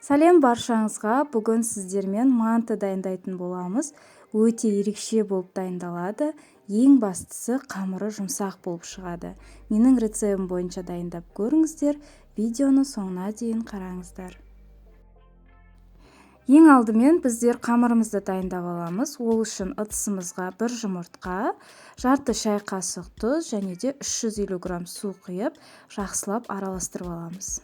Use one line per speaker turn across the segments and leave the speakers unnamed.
Сәлем баршаңызға. Бүгін сіздермен манты дайындайтын боламыз. Өте ерекше болып дайындалады. Ең бастысы қамыры жұмсақ болып шығады. Менің рецептім бойынша дайындап көріңіздер. Видеоны соңына дейін қараңыздар. Ең алдымен біздер қамырымызды дайындап аламыз. Ол үшін ыдысымызға бір жұмыртқа, жарты шай қасық тұз және де 350 грамм су құйып, жақсылап араластырып аламыз.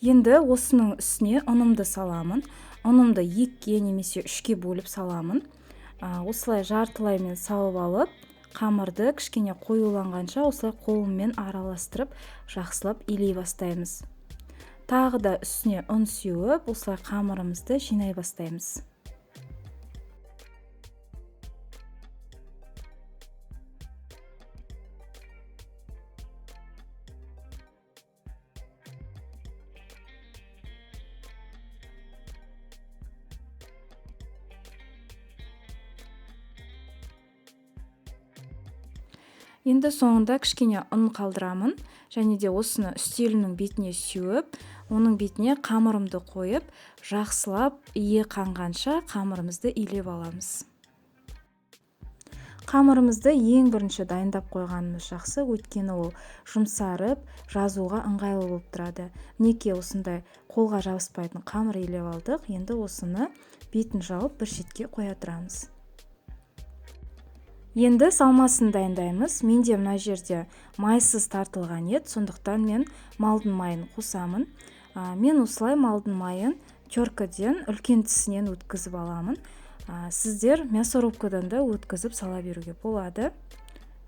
Енді осының үстіне ұнымды саламын. Ұнымды 2-ге немесе 3-ке бөліп саламын. Осылай жартылай мен салып алып, қамырды кішкене қоюланғанша осылай қолыммен араластырып, жақсылап илей бастаймыз. Тағы да үстіне ұн сеуіп, осылай қамырымызды жинай бастаймыз. Енді соңында кішкене ұн қалдырамын және де осыны үстелімнің бетіне сеуіп, оның бетіне қамырымды қойып, жақсылап ие қанғанша қамырымызды илеп аламыз. Қамырымызды ең бірінші дайындап қойғанымыз жақсы, өйткені ол жұмсарып, жазуға ыңғайлы болып тұрады. Мінекей осындай қолға жабыспайтын қамыр илеп алдық. Енді осыны бетін жауып бір шетке қоя тұрамыз. Енді салмасын дайындаймыз. Менде мына жерде майсыз тартылған ет, сондықтан мен малдың майын қосамын. Мен осылай малдың майын теркіден үлкен тісінен өткізіп аламын. Сіздер мясорубкадан да өткізіп сала беруге болады.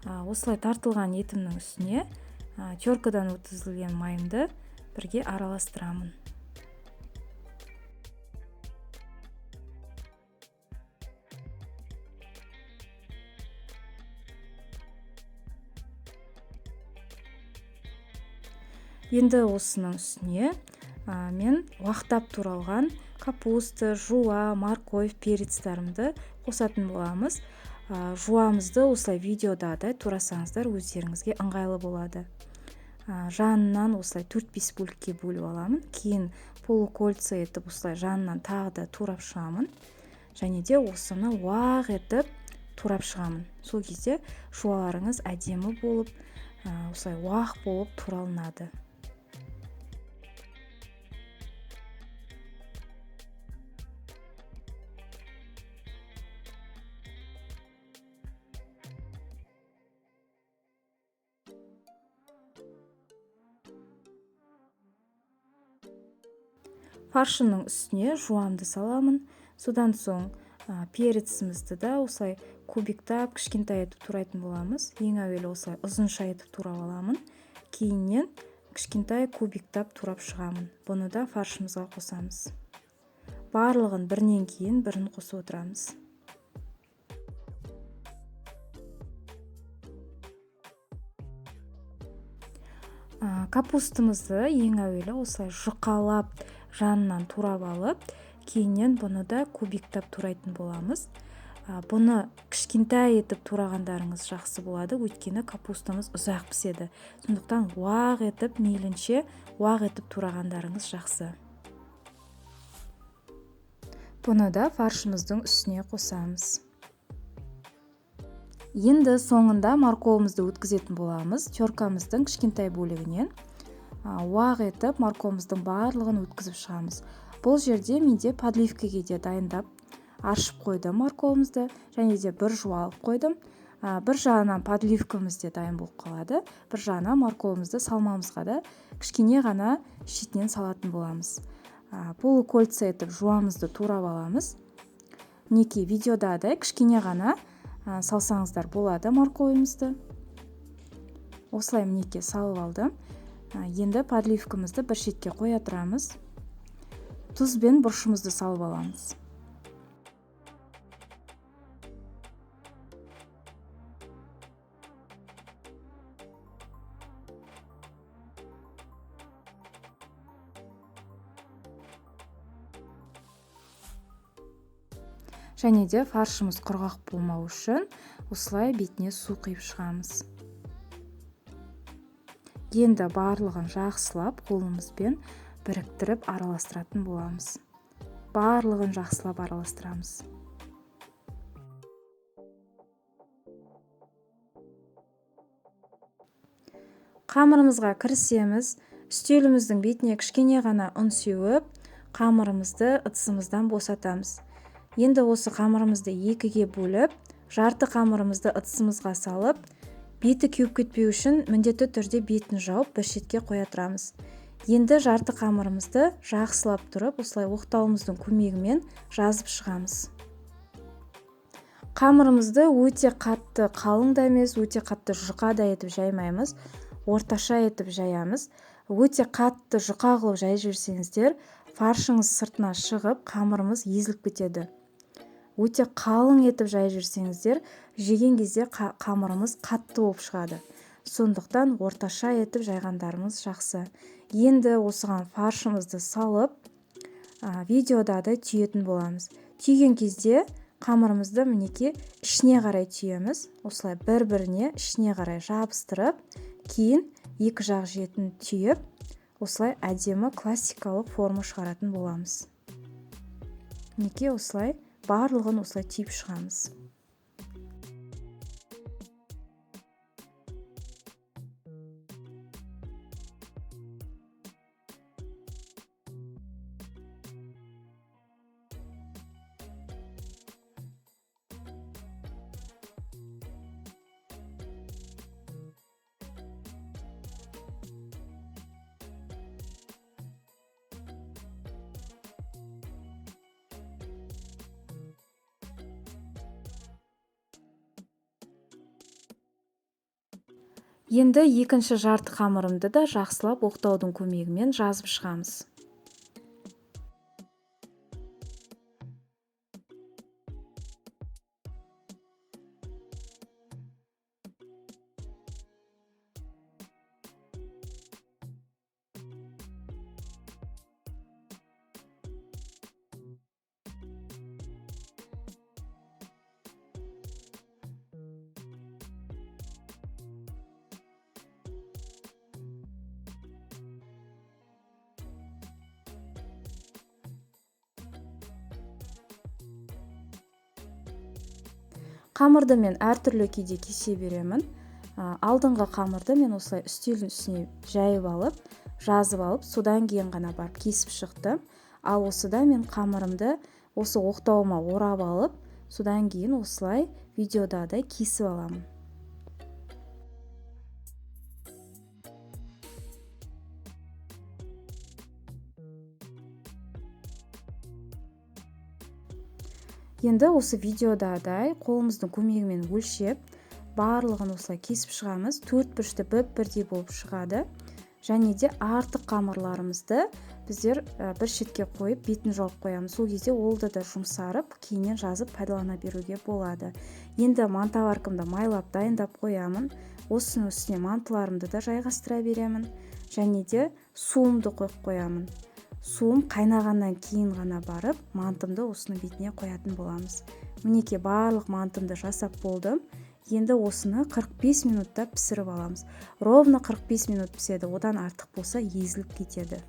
Осылай тартылған етімнің үстіне теркадан өткізілген майымды бірге араластырамын. Енді осының үстіне мен уақтап туралған капуста, жуа, морковь, перецтарымды қосатын боламыз. Жуамызды осылай видеодағыдай турасаңыздар өздеріңізге ыңғайлы болады. Жанынан осылай 4-5 бөлікке бөліп аламын. Кейін полукольца етіп осылай жанынан тағы да турап шығамын. Және де осыны уақ етіп турап шығамын. Сол кезде жуаларыңыз әдемі болып, осылай уақ болып туралынады. Фаршының үстіне жуамды саламын. Содан соң перецімізді да осылай кубиктап кішкентай етіп турайтын боламыз. Ең әуелі осылай ұзынша етіп турап аламын. Кейіннен кішкентай кубиктап турап шығамын. Бұны да фаршымызға қосамыз. Барлығын бірінен кейін бірін қосып отырамыз. Капустымызды ең әуелі осылай жұқалап жанынан турап алып, кейіннен бұны да кубиктап турайтын боламыз. Бұны кішкентай етіп турағандарыңыз жақсы болады, өйткені капустамыз ұзақ піседі. Сондықтан уақ етіп, мейлінше уақ етіп турағандарыңыз жақсы. Бұны да фаршымыздың үстіне қосамыз. Енді соңында морковымызды өткізетін боламыз. Теркамыздың кішкентай бөлігінен уақ етіп морковымыздың барлығын өткізіп шығамыз. Бұл жерде менде подливкаге де дайындап аршып қойдым морковымызды және де бір жуа алып қойдым. Бір жағынан подливкамыз де дайын болып қалады, бір жағынан морковымызды салмамызға да кішкене ғана шетінен салатын боламыз. Полукольца етіп жуамызды турап аламыз. Мінекей видеодағыдай кішкене ғана салсаңыздар болады морковымызды. Осылай мінекей салып алдым. Енді подливкамызды бір шетке қоя тұрамыз. Тұз бен бұрышымызды салып аламыз. Және де фаршымыз құрғақ болмау үшін осылай бетіне су құйып шығамыз. Енді барлығын жақсылап қолымызбен біріктіріп араластыратын боламыз. Барлығын жақсылап араластырамыз. Қамырымызға кірісеміз. Үстеліміздің бетіне кішкене ғана ұн сеуіп, қамырымызды ыдысымыздан босатамыз. Енді осы қамырымызды екіге бөліп, жарты қамырымызды ыдысымызға салып, беті кеуіп кетпеу үшін міндетті түрде бетін жауып бір шетке қоя тұрамыз. Енді жарты қамырымызды жақсылап тұрып, осылай оқтауымыздың көмегімен жазып шығамыз. Қамырымызды өте қатты қалың да емес, өте қатты жұқа да етіп жаймаймыз, орташа етіп жаямыз. Өте қатты жұқа қылып жай жіберсеңіздер, фаршыңыз сыртына шығып, қамырымыз езіліп кетеді. Өте қалың етіп жай жіберсеңіздер, жеген кезде қамырымыз қатты болып шығады. Сондықтан орташа етіп жайғандарымыз жақсы. Енді осыған фаршымызды салып, видеода да түйетін боламыз. Түйген кезде қамырымызды мінекей ішіне қарай түйеміз. Осылай бір-біріне ішіне қарай жабыстырып, кейін екі жақ жетін түйіп, осылай әдемі классикалық форма шығаратын боламыз. Мінекей осылай барлығын осылай түйіп шығамыз. Енді екінші жарты қамырымды да жақсылап оқтаудың көмегімен жазып шығамыз. Қамырды мен әртүрлі кейде кесе беремін. Алдыңғы қамырды мен осылай үстелдің үстіне жайып алып, жазып алып, содан кейін ғана барып кесіп шықтым. Ал осыда мен қамырымды осы оқтауыма орап алып, содан кейін осылай видеодағыдай кесіп аламын. Енді осы видеодағыдай қолымыздың көмегімен өлшеп, барлығын осылай кесіп шығамыз. Төрт бұрышты бір-бірдей болып шығады. Және де артық қамырларымызды біздер бір шетке қойып, бетін жауып қоямыз. Сол кезде ол да жұмсарып, кейіннен жазып пайдалана беруге болады. Енді мантоваркамды майлап дайындап қоямын. Осының үстіне мантыларымды да жайғастыра беремін. Және де суымды қойып қоямын. Суым қайнағаннан кейін ғана барып, мантымды осының бетіне қоятын боламыз. Мінекей барлық мантымды жасап болдым. Енді осыны 45 минутта пісіріп аламыз. Ровно 45 минут піседі, одан артық болса езіліп кетеді.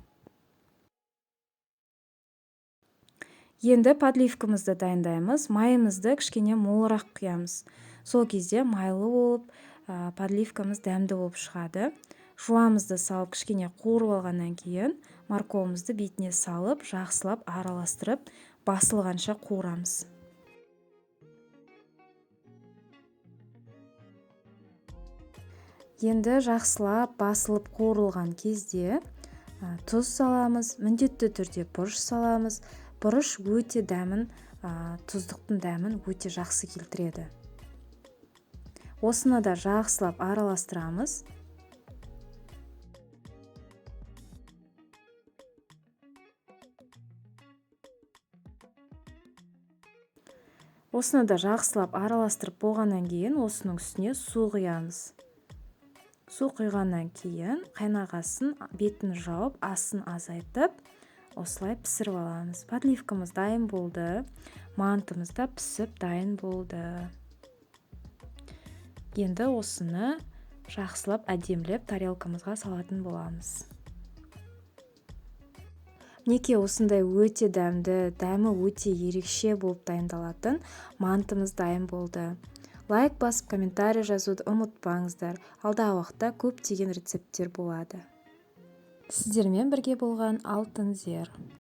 Енді подливкамызды дайындаймыз. Майымызды кішкене молырақ құямыз. Сол кезде майлы болып, подливкамыз дәмді болып шығады. Жуамызды салып кішкене қуырып алғаннан кейін морковымызды бетіне салып, жақсылап араластырып, басылғанша қуырамыз. Енді жақсылап басылып қуырылған кезде тұз саламыз, міндетті түрде бұрыш саламыз. Бұрыш өте дәмін, тұздықтың дәмін өте жақсы келтіреді. Осыны да жақсылап араластырамыз. Осыны да жақсылап араластырып болғаннан кейін осының үстіне су құямыз. Су құйғаннан кейін қайнағасын бетін жауып, астын азайтып, осылай пісіріп аламыз. Подливкамыз дайын болды. Мантымыз да пісіп дайын болды. Енді осыны жақсылап, әдемілеп тарелкамызға салатын боламыз. Мінекей, осындай өте дәмді, дәмі өте ерекше болып дайындалатын мантымыз дайын болды. Лайк басып, комментарий жазуды ұмытпаңыздар. Алдағы уақытта көптеген рецепттер болады. Сіздермен бірге болған Алтын Зер.